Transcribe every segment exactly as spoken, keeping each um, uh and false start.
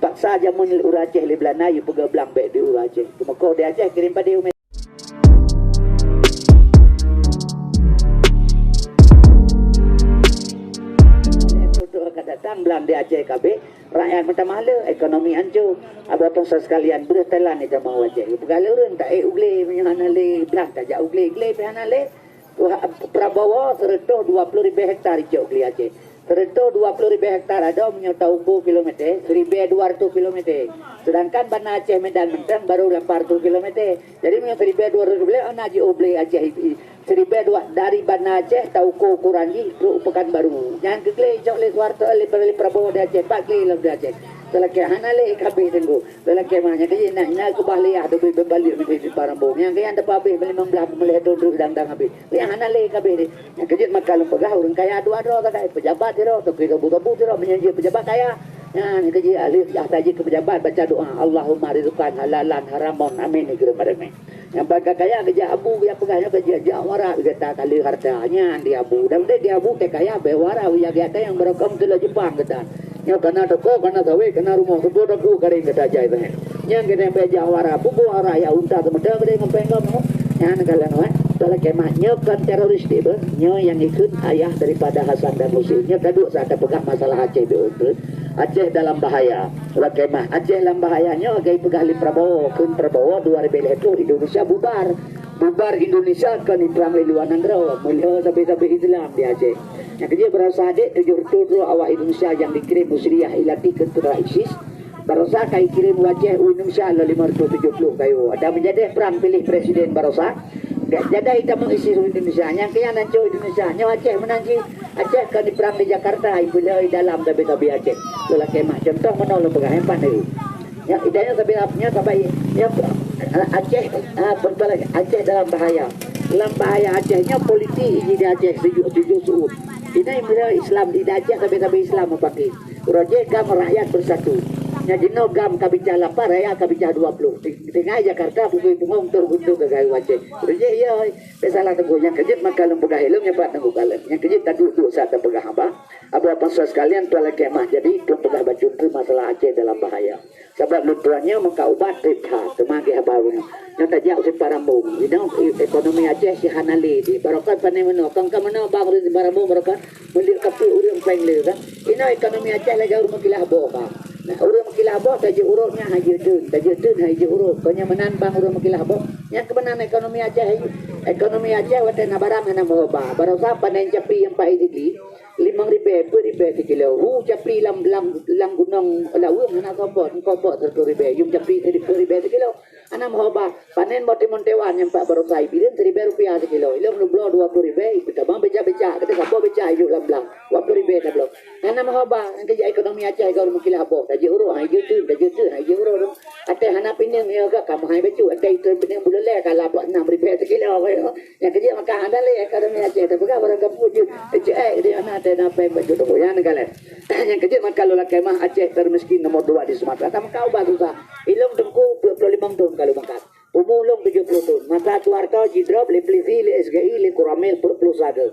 Paksa jameun lé ureuëng Aceh lé Beulanda, yue peugah blang bék di ureuëng Aceh. Teumeuko di Aceh kirém padé u Medan. Lheuh nyan ka datang blang di Aceh kabeh, rakyat meutamah le, ekonomi hancô. Abah bangsa sekalian, breuh talan di tamong u Aceh. Peugah lé ureuëng, taék u glé, meunyoe hana lé blang, tajak u glé, glé pih hana lé. Wah, Prabowo seureutôh dua ploh ribée hektar icok glé Aceh. Seureutôh dua ploh ribée hektar adoe meunyoe tauko kilometer, siribée dua reutôh kilometer. Seudangkan Banda Aceh Medan mantong barô lapan reutôh kilometer. Jadi meunyoe siribée dua reutôh kilometer, hana jiôh glé Aceh i-, i-, siribée dua dari Banda Aceh tauko ukuran jih trok u Pekanbaru. Nyan keuh glé icok lé Soeharto, lé, lé Prabowo di Aceh, pat glé lom di Aceh. Seulakée hana lé kabeh teungku. Lelaki mah nyang keuh na, na keubah liah teubiet beubaliek meuntri di Parambo. Nyang keuh nyang teupabeh limong blaih peuet thon treuk dang-dang habéh. Nyang hana lé kabeh deh. Nyang keuh jeuet maka lôn peugah ureuëng kaya dua droe sagai, pejabat sidroe, toke sabu-sabu sidroe, meunyan jeuet pejabat kaya. Nyan keuh jeuet ahli, ata jeuet keu pejabat baca doa, "Allahumma rizqan halalan haraman, amin," keu ureuëng bareng. Nyang bak ka kaya geujak abu, geujak peugah nyoe ka jijak wara, geujak takali harta. Nyan di abu. Dan deh di abu teh kaya beh wara, uya geujak tayang barokong teulo Jepang geutan. Nyoe kana toko, kana sawét, kana rumoh, toko toko karing gata jai beh. Nyang keuneuk beh jak wara, pugo wara ya unta seumeuta geude ngon penggom nyoe. Nyan kalon weh. Talakée mah nyoe kon teroris deh beh. Nyoe nyang ikut ayah daripada Hasan dan Husein. Nyoe ka duek saat tapeugah masalah Aceh beh. Aceh dalam bahaya. Lakée mah Aceh lam bahaya nyoe lagée peugah lé Prabowo, kheun Prabowo dua ribée lhée ploh Indonesia bubar. Bubar Indonesia kon iprang lé luwa nanggroe, meulhö sabe-sabe Islam di Aceh. Nyang keujeuet barosa dek tujoh reutôh droe awak Indonesia nyang dikirém u Suriah ilatih keu tentara ISIS. Barosa ka ikirém u Aceh u Indonesia lom limong reutôh tujoh ploh kayu. Ada meujadeh prang piléh presiden barosa. Gak jadai tamong ISIS u Indonesia. Nyang keuyan hancô Indonesia. Nyoe Aceh meunan jih. Aceh ka diprang di Jakarta, ipeulhö dalam tabi-tabi Aceh. Lelaki mah contoh meunoe lôn peugah, eh, pandai. Nyang idanya sabi, nyang sabai, nyang, ah, Aceh, ah, betul, Aceh dalam bahaya. Dalam bahaya Aceh nyoe politik ji di Aceh tujoh, tujoh suut. Ini mula Islam di Aceh, sabi-sabi Islam mupaki. Roje GAM rakyat bersatu. Nyang jinoe GAM ka bicara lapan, rakyat ka bicara dua puluh. Tinggai Jakarta pukul pungong tur guntur gagai Aceh. Roje iya. Biasalah teungku, nyang keujeuet maka lôn peugah ilôn nyan pat teungku kalon. Nyang keujeuet taduek-duek saat tapeugah haba. Abu bangsa sekalian, tuan lakée mah jadi, tuan peugah bacut keu masalah Aceh dalam bahaya. Sabab lôn tuan nyoe meuka ubat treb that, teuma gét haba nyoe. Nyoe tajak u Simparambong. Inoe ekonomi Aceh si hana lé di. Barokon pane meunoe, kon ka meunoe bang ureuëng Simparambong barokon. Meuleuek kapeuet ureuëng péng le kan. Inoe ekonomi Aceh lagée ureuëng meukilah boh ka. Nah, ureuëng meukilah boh tajeuet uroe nyan hai jeuet teun, tajeuet teun hai jeuet uroe. Kon nyan meunan bang ureuëng meukilah boh. Nyang keubeunang ekonomi Aceh, ekonomi Aceh watée na barang hana meuhoba. Barosa panen capi nyang paih sigi, limong ribée, peuet ribée sikilo. Hu capi lam, lam, lam gunong laweueng hana sobot, eungkot bok sireutoh ribée. Yum capi peuet ribée sikilo. Hana meuhoba. Panen boh timun tewan nyang pat barosa ibireuen siribée rupiah sikilo. Ilong lubloe dua puluh ribée, ipeutamong beca-beca. Kata saboh beca ijuk lam blang. Dua puluh ribée tabloe. Hana meuhoba, nyang keujak ekonomi Aceh ka ureuëng meukilah boh. Tajeuet uroe, hai jeuet teun, tajeuet teun, hai jeuet uroe. Até hana pineung, ya, ka kamoe hai bacut. Até itu pineung buleulée ka lapak enam ribée sikilo, kaya. Nyang keujeuet maka hana lé, ekonomi Aceh tapeugah barang gapu jeuet. Cek, eh, di mana até na péng bacut tu, ya, neugala. Nyang keujeuet maka lôn lakée mah Aceh termiskin nomor dua di Sumatera. Ka meuka ubat susah. Ilong teungku peuet ploh limong thon ka lôn meukat. Umu lôn tujoh ploh thon. Masa Soeharto jidrop lé polisi, lé S G I, lé Koramil peuet ploh saga.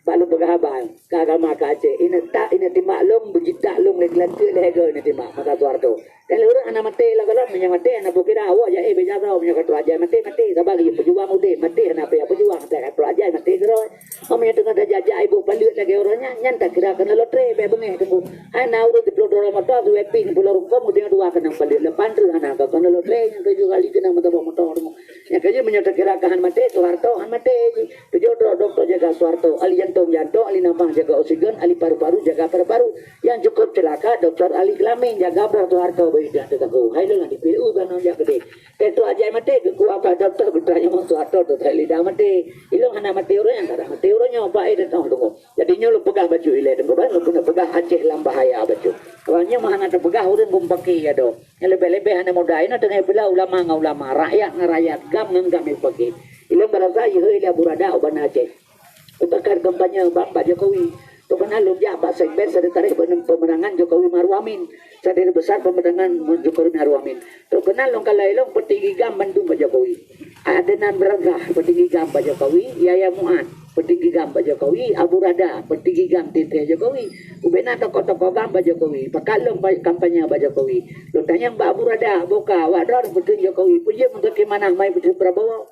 Bak lôn peugah haba, ka agama ka Aceh. Ineuk tak, ineuk timak lôn, beujitak lôn lé geulanteuk lé hego ineuk timak, masa Soeharto. Dan lé ureuëng hana maté lom gohlom, meunyoe maté hana peukira, awak jak, eh, beujaro, meunyoe ka trok ajai maté, maté. Saba geuyue peujuang udeb, maté hana payah peujuang, asai ka trok ajai maté keudroe. Oh, meunyoe teungoh tajak-jak iboh paleuet lagée uroe nyan, nyan takira keunoe lotre, bék beungéh teungku. Hana ureuëng siploh droe moto, siwée pih, siploh rukong, udeb dua keunong paleuet, lapan treuk hana ka keunoe lotre, nyang tujoh kali keunong meutabah moto teungku. Nyang keujeuet meunyoe takira ka han maté, Soeharto han maté jih. Tujoh droe dokto jaga Soeharto, ahli jantong-jantong, ahli nafas jaga oksigen, ahli paru-paru jaga paru-paru. Nyang cukôp ceulaka, doktor ahli kelamin jaga boh Soeharto bagi dah teugahu. Hai lôn di P U ka nong jak keudeh. Teuh trok ajai maté, geukuah bak dokto geutanyong Soeharto, dokto lidah maté. Ilong hana maté ureuëng, nyang ka maté ureuëng nyoe, bak eh datang tunggu. Jadi nyoe lôn peugah bacut ilée teungku, bah, lôn keuneuk peugah Aceh lam bahaya bacut. Awak nyoe mah hana teupeugah ureuëng geumpaki ya doh. Nyang leubeh-leubeh hana muda, inoe teungoh bela ulama ngon ulama, rakyat ngon rakyat, GAM ngon GAM nyang pake. Ilong barasa jihôi lé Abu Rada u Banda Aceh. Utakar kampanye bak, bak Jokowi. Toh keunan lôn jak bak sekber, sekretaris pemenangan Jokowi Ma'ruf Amin. Sekretaris besar pemenangan Jokowi Ma'ruf Amin. Toh keunan lôn kalai lôn peutinggi GAM bandum bak Jokowi. Adnan Baransah peutinggi GAM bak Jokowi, Yahya Mu'ad. peutinggi GAM bak Jokowi, Abu Rada peutinggi GAM titeh Jokowi. Ubena tokoh-tokoh GAM bak Jokowi, pakat lom kampanye bak Jokowi. Lôn tanyong bak Abu Rada, boka awak droe peuteun Jokowi, peue jeuet meubagaimana mai peuteun Prabowo?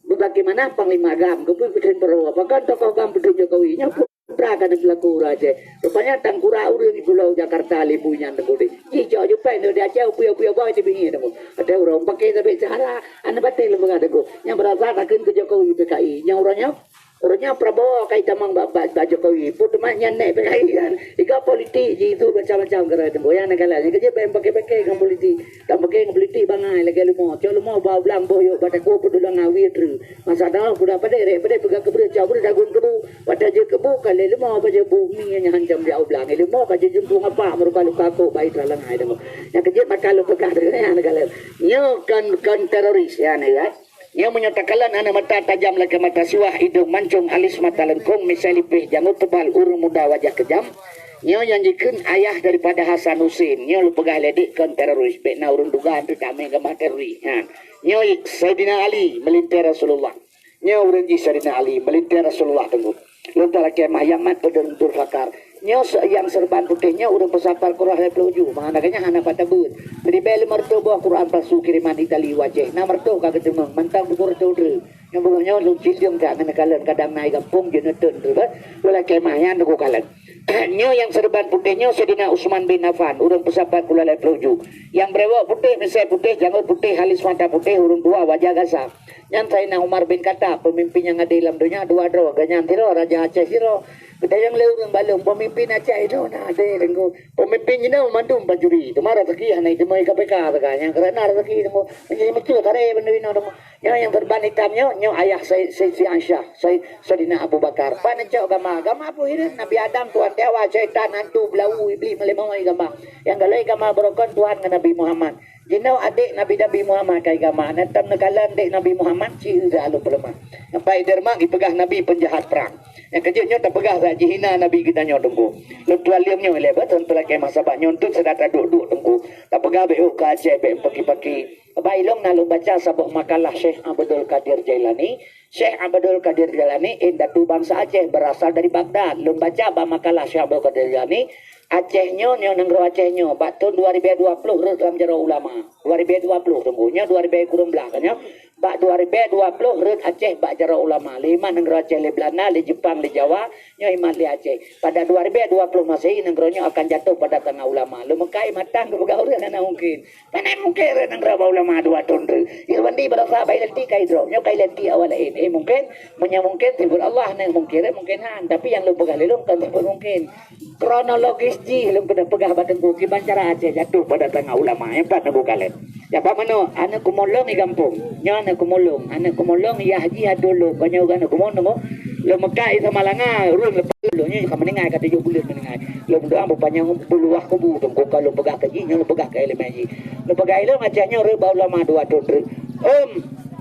Bagaimana Panglima GAM geupeu peuteun Prabowo? Pakon tokoh GAM peuteun Jokowi? Nyoe putra ka neupeulaku ureueng Aceh. Rupanya tangkura ureueng di Pulau Jakarta, Libu nyan Teungku deh. Jicok jupeng di Aceh, upui-upui boh teubiet Teungku. Ada ureueng pakai sabit sehara, aneuk bateh leumeungan Teungku. Nyang beurasa takheun keu Jokowi P K I. Nyang ureueng nyoe, ureueng nyoe Prabowo kai tamong bak, bak, bak Jokowi. Pun teuma nyan nek P K I kan. Iga politik ji itu macam-macam kira Teungku. Nyang neukalon. Nyang keujeut bèk pakai-pakai ngon politik. Tameugeng politik bangai lagèe leumo. Cok leumo ba u blang boh yôk bak takue peudulong awie treuk. Masa nyoe budak padé, rek padé peugah keubeureuh, cok beureuh dagon keubu. Watèe jeuet keubu ka lé leumo bak jeuet bu mi nyang hancam jak u blang. Leumo ka jeuet jeumpung apa meuruka luka kok bai teuralang hai deungoe. Nyang keujeuet maka lôn peugah deungoe nyan ka lé. Nyoe kon, kon teroris nyan ya. Nyoe meunyoe takalon aneuk mata tajam lagèe mata siwah, idong mancong, alis mata lengkong, misai lipéh, jangut tebal, ureueng muda wajah kejam. Nyoe nyang jikheun ayah daripada Hasan Hussein. Nyoe lôn peugah lé dek kon teroris, bèk na ureueng duga teutamé gama teroris. Ha. Nyoe Saidina Ali meulintèe Rasulullah. Nyoe ureueng jih Saidina Ali meulintèe Rasulullah Teungku. Lôn talakèe mah nyang mat peudeueng Dzulfikar. Nyoe se-, nyang seureuban putéh nyoe ureueng peusapat Quran lhèe ploh ju, meuhana geuh nyan hana pat tabeuet. Meudibèe lima reutôh boh Quran palsu kireman Itali u Aceh, na meureutoh ka geuteumèe, mantong buku reutôh treuk. Nyang beungoh nyoe lôn cilieng that ngon kalon kadang na i gampông jeuet neuteun treuk, eh. Lôn lakèe mah nyan Teungku kalon. Nyoe nyang seureuban putéh nyoe Saidina Utsman bin Affan, ureueng peusapat Quran lhèe ploh ju. Nyang brewok putéh, misai putéh, jangot putéh, alis mata putéh, ureueng tuha, wajah gasa. Nyan Saidina Umar bin Khattab, peumimpin nyang ade lam donya dua droe, gobnyan sidroe, Raja Aceh sidroe. Geutanyong lé ureueng bak lôn, peumimpin Aceh nyoe na ade Teungku. Peumimpin jinoe mandum pancuri. Teuma raseuki hana jiteumé K P K teuka. Nyang keurana raseuki Teungku. Meunyoe meucue taré bandum inoe Teungku. Nyoe nyang seureuban itam nyoe, nyoe ayah Sai-, Sai-, Siti Aisyah, Sai-, Saidina Abu Bakar. Pan neucok gama? Gama peue hireuen? Nabi Adam, Tuhan di Hawa, syaitan, hantu, beulawu, iblih, malèe mawai gama. Nyang galai gama beurukon Tuhan ngon Nabi Muhammad. Jinoe adék Nabi-Nabi Muhammad kai gama, na tam neukalon adék Nabi Muhammad, ci lôn peuleumah. Sampai Dermak jipeugah Nabi peunjahat prang. Nyang keujeuet nyoe tapeugah that jihina Nabi geutanyoe Teungku. Lôn tuan leuem nyoe lé, beutôi peulakèe masa bak nyoe, eunteuk seudara duek-duek Teungku. Tapeugah bèk ôk ka Aceh, bèk paki-paki. Bak ilong na lôn baca saboh makalah Syekh Abdul Qadir Jailani, Syekh Abdul Qadir Jailani, indatu bansa Aceh, berasal dari Baghdad. Lôn baca bak makalah Syekh Abdul Qadir Jailani, Aceh nyoe, nyoe nanggroe Aceh nyoe, bak thon dua ribèe dua ploh rhot lam jaroe ulama. Dua ribèe dua ploh Teungku, nyoe dua ribèe kureueng blah ka nyoe. Bak dua ribèe dua ploh rhot Aceh bak jaroe ulama. Lé imat nanggroe Aceh lé Belanda, lé Jepang, lé Jawa, nyoe imat lé Aceh. Pada dua ribèe dua ploh Masehi nanggroe nyoe akan jatoh pada tangan ulama. Lôn meukai matang geupeugah ureueng hana mungken. Pane mungken rhot nanggroe bak ulama dua thon rhot. Irwandi beurasa bai lantik kai droe. Nyoe kai lantik awak laén. Eh mungken, meunyoe mungken sifeut Allah, na mungken, mungken han. Tapi nyang lôn peugah lé lôn kon sifeut mungken. Kronologis jih lôn keuneuk peugah bak Teungku kiban cara Aceh jatoh pada tangan ulama. Nyang pat Teungku kalon. Nyang pat meunoe, aneuk keumulông di gampông. Nyoe aneuk keumulông. Aneuk keumulông yah jih adoe lôn. Kon nyoe aneuk keumulông Teungku. Lôn meukat di Samalanga, ureueng leupah lôn nyoe ka meuninggai, ka tujoh buleuen meuninggai. Lôn meudoa beupanyang beuluwah kubu Teungku, ka lôn peugah keu jih, nyoe lôn peugah keu ileumèe jih. Lôn peugah ilong Aceh nyoe rhot bak ulama dua thon rhot. Om,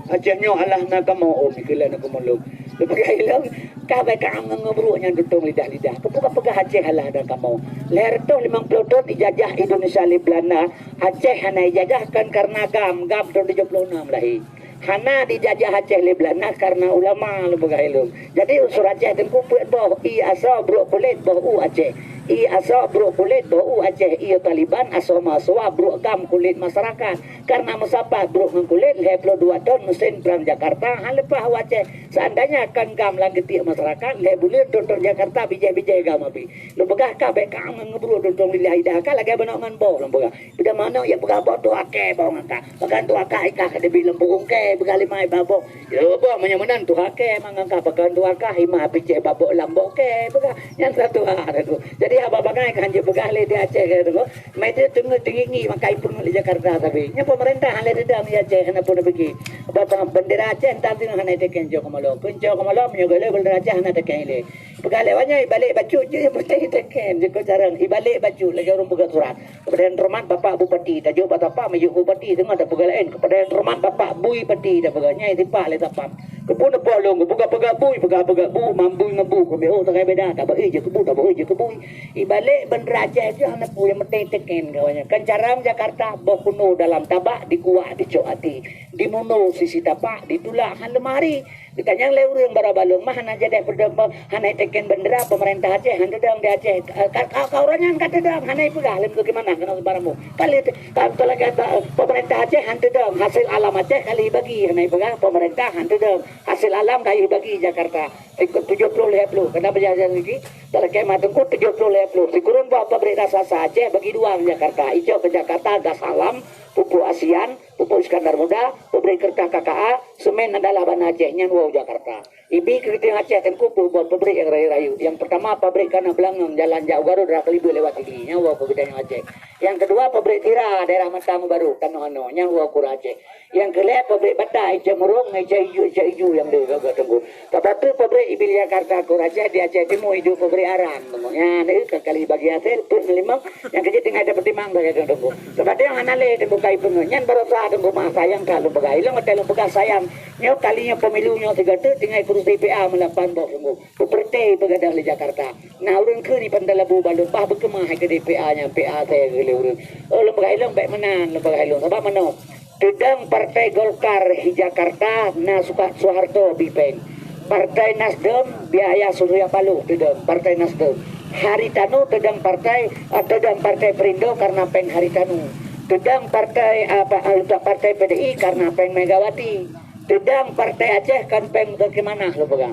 Aceh nyoe alah na kamoe, om, ikheun lé aneuk keumulông. Lôn peugah ilong, ka bèk ka ngon ngeubruek nyan tutong lidah-lidah. Keupeue kapeugah Aceh alah na kamoe? Lhèe reutôh limong ploh thon ijajah Indonesia lé Belanda, Aceh hana ijajah kon kareuna GAM, GAM thon tujoh ploh nam lahé. Hana dijajah Aceh lé Belanda kareuna ulama lôn peugah ilong. Jadi unsur Aceh Teungku peuet boh, ie asoe, bruek kulét, boh u Aceh. Ie asoe, bruek kulét, boh u Aceh. Ie Taliban, asoe mahasiswa, bruek GAM, kulét masyarakat. Kareuna meusapat bruek ngon kulét, lhèe ploh dua thon meusén prang Jakarta han leupah u Aceh. Seandainya kon GAM lam geutiek masyarakat, lhèe buleuen thon-thon Jakarta bijèh-bijèh GAM abéh. Lôn peugah ka bèk ka ngon ngeubruek tutong lidah-lidah, ka lagèe banok ngon boh lôn peugah. Pada manok ya peugah boh tuha kèe boh ngon ka. Bahkan tuha ka ikah ka dibi lom punggung kèe peugah lima iba boh. Ya boh meunyoe meunan tuha kèe mangon ka, bahkan tuha ka hima picéh babok lam boh kèe peugah. Nyan sa tuha Teungku. Jadi haba bangai ka hanjeuet peugah lé di Aceh Teungku. Mai teungoh teungingi makai peungeut lé Jakarta tapi. Nyan pemerintah han lé deudang di Aceh hana pun pigi. Bahkan bendera Aceh entan teungoh hana iteken cok keumalo. Kun cok keumalo meunyoe golé bendera Aceh hana teken ilé. Peugah lé awak nyan ibalek bacut jih putih iteken jeuet keu carông. Ibalek bacut lagèe ureueng peugah surat. Kepada yang terhormat Bapak Bupati, tajok bak tapak miyueb Bupati teungoh tapeugah laén. Kepada yang terhormat Bapak Bui Pati tapeugah, nyai sipak lé sapam. Keupeue neupoh lôn, peugah-peugah bui, peugah-peugah bu, mam bui ngon bu, keubiet oh takai beda, tabeu'i jeuet keu bu, tabeu'i jeuet keu bui. Ibalek bendera Aceh jih hana peue nyang penting teken kawan nyan. Kan carông Jakarta, boh kuno dalam tabak, dikuak dicok até. Dimuno sisi tapak, ditulak han lemari. Tanyong lé ureuëng barô balong mah hana jadeh peudong, hana teken bendera pemerintah Aceh, han teudong di Aceh. Ka, ka, ka ureuëng nyan ka teudong, hana peugah lé meukeue manah keunoe barang mu. Kali te-, ka, ka lagée ta-, pemerintah Aceh han teudong, hasil alam Aceh kali bagi, hana peugah pemerintah han teudong, hasil alam kali bagi Jakarta. Ikut tujuh puluh lhée puluh, kena belajar lagi. Talakée mah teungku tujuh puluh lhée puluh. Sikureueng boh pabrik raksasa Aceh bagi dua Jakarta. Icok ke Jakarta gas alam, pupuk ASEAN, pupuk Iskandar Muda, pabrik kertas K K A, semen adalah bana Aceh, nyan woe Jakarta. Ibi keu geutanyoe Aceh teungku peubuet pabrik nyang rayeuk-rayeuk. Nyang pertama pabrik kana beulangong jalan jak u Garut rah keulibeue lewat sini. Nyan woe keu geutanyoe Aceh. Nyang kedua pabrik sira daerah Matang Baru tanoh anoe. Nyan woe keu ureuëng Aceh. Nyang keulhée pabrik bata Aceh Murong ngon Aceh Iju, Aceh Iju nyang deuh gagah teungku. Sabab tu pabrik ibi Jakarta keu ureuëng Aceh di Aceh Timu iduek pabrik arang teungku. Nyan deuh ka kali bagi hasil peuet ngon limong. Nyang keujeuet tinggai tapeutimang sagai teungku. Sabab tu nyang hana lé teungku kai peungeut. Nyan barosa teungku mah sayang ka lôn peugah. Ilong watée lôn peugah sayang. Nyoe kali nyoe pemilu nyoe sigoe teuk tinggai kurusi P A meulapan boh teungku. Peupeureuté peugadang lé Jakarta. Na ureuëng kheun di Pantai Labu balon bah beukeumah hai keu D P A nyan P A asai keu lé ureuëng. Oh lôn peugah ilong bék meunan lôn peugah ilong. Sabab manoe teudong Partai Golkar di Jakarta na suka Soeharto bipeng. Partai Nasdem biaya Surya Paloh teudong Partai Nasdem. Haritanu teudong partai, ah, teudong Partai Perindo karena peng Haritanu. Teudong partai apa, ah, Partai P D I karena peng Megawati. Teudong Partai Aceh kan peng bagaimana lôn peugah.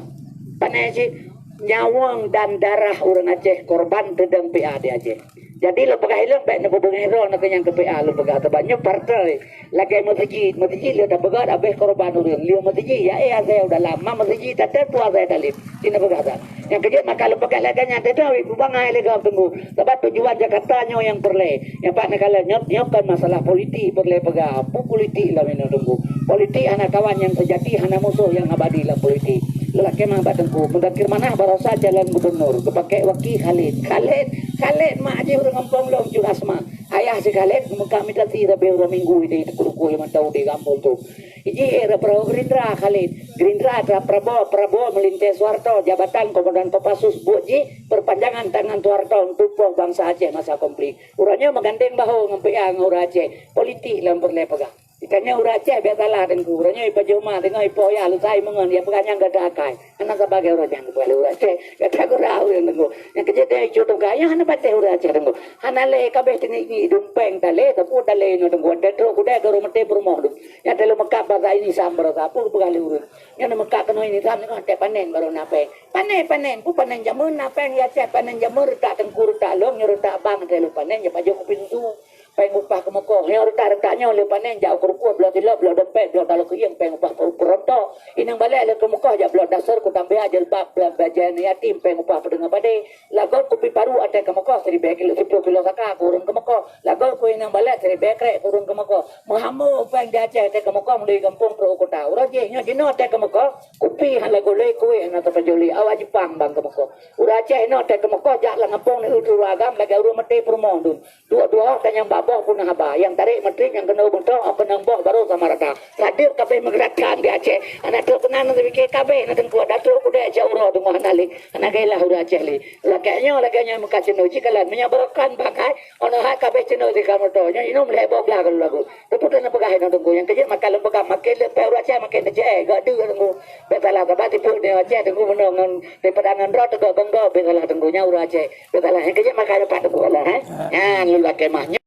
Pane cit nyawöng dan darah ureuëng Aceh korban teudong P A di Aceh. Jadi lôn peugah ilong bék neupeubeungéh droe nakeuh nyang keu P A lôn peugah teubanyong partai. Lagée meuseujid, meuseujid lé tapeugah habéh korban ureuëng. Lé meuseujid ya eh asai dalam ma meuseujid tatet puasa dalem. Sinoe peugah that. Nyang keujeuet maka lôn peugah lagée nyan teuh wék peubangai lé gob teungku. Sabab tujuan Jakarta nyoe nyang peureulée. Nyang pat neukalon nyoe, nyoe kon masalah politik peureulée peugah. Peue politik lam inoe teungku. Politik hana kawan nyang seujati, hana musoh nyang abadi lam politik. Lôn lakée mah bak teungku, meudakir manah barosa calon gubernur, geupakée waki Khalid. Khalid, Khalid mak jih ureuëng gampông lôn cut asma. Ayah si Khalid meukak mitati sabe uroe minggu di teuku-teuku limong taun di gampông tu. Iji era Prabowo Gerindra Khalid. Gerindra tra Prabowo, Prabowo meulintée Soeharto, jabatan Komandan Kopassus buet jih perpanjangan tangan Soeharto untuk poh bansa Aceh masa konflik. Uroe nyoe meugandeng bahô ngon P A ngon ureuëng Aceh. Politik lom peureulée peugah. Itanyoe ureuëng Aceh biasalah teungku. Uroe nyoe ipajoh ma teungoh ipoh yah lusai meungon ya peugah nyang gata akai. Hana sabagai ureuëng nyang geupeugah lé ureuëng Aceh. Gata gurau ureuëng teungku. Nyang keujeuet deh icu tungkai nyan hana patéh ureuëng Aceh teungku. Hana lé kabéh teungiek-ngiek dumpeng talé, tapue talé inoe teungku. Watée trok kudée ka ureuëng maté peurumoh dum. Nyang teulo meukab basa ini sam barosa peue geupeugah lé ureuëng. Nyan meukab keunoe ini sam nyoe tée panen baru na péng. Panen, panen, peue panen jamur na péng ya Aceh, panen jamur reutak teungku, reutak lông, nyoe reutak bang teulo panen ya pajoh kupi susu. Péng upah keumeukhoh. Nyoe reutak-reutak nyoe lé panen jak u keurukoh bloe tilok, bloe dompet, bloe taloe keuieng, péng upah peurontok. Inong balek lé keumeukhoh jak bloe dasar, kutambah jilbab, bloe bajée yatim, péng upah peudeungoe padé. Lagot kupi paru ateueh keumeukhoh siribée kilo, siploh kilo saka keu ureuëng keumeukhoh. Lagot kupi inong balek siribée krek keu ureuëng keumeukhoh. Meuhambô péng di Aceh ateueh keumeukhoh meului gampông trok u kota. Uroe jih nyoe jinoe ateueh keumeukhoh, kupi hana lagot lé, kueh hana tapajôh lé, awak Jepang bang keumeukhoh. Ureuëng Aceh inoe ateueh keumeukhoh jak lam gampông neueu ureuëng agam lagée ureuëng maté peurumoh dum. Duek-duek ka nyang bak boh pun haba, nyang tarek meutrek nyang keunoe beutôi, nyang keunong boh barô sama rata. Sadeuek kabéh meugeurakan di Aceh. Hana trok keunan neupike kabéh na teungku, da trok kudée jak uroe teungoh hana lé. Hana gairah ureuëng Aceh lé. Lagée nyoe, lagée nyoe meukat ceunoe jikalon. Meunyoe barokan bang hai, ono hai kabéh ceunoe di kamoto. Nyoe inong lhée boh glah kalu lagu. Teupeu teuh neupeugah inoe teungku. Nyang keujeuet maka lôn peugah makin leupah ureuëng Aceh makin neucée. Gak deuek teungku. Betalah sabab tipu di Aceh teungku meunoe ngon daripada ngon droe teugok gonggok betalah teungku nyan ureuëng Aceh. Betalah nyang keujeuet maka leupah teungku Allah, hai. Nyan lôn lakée mah nyoe.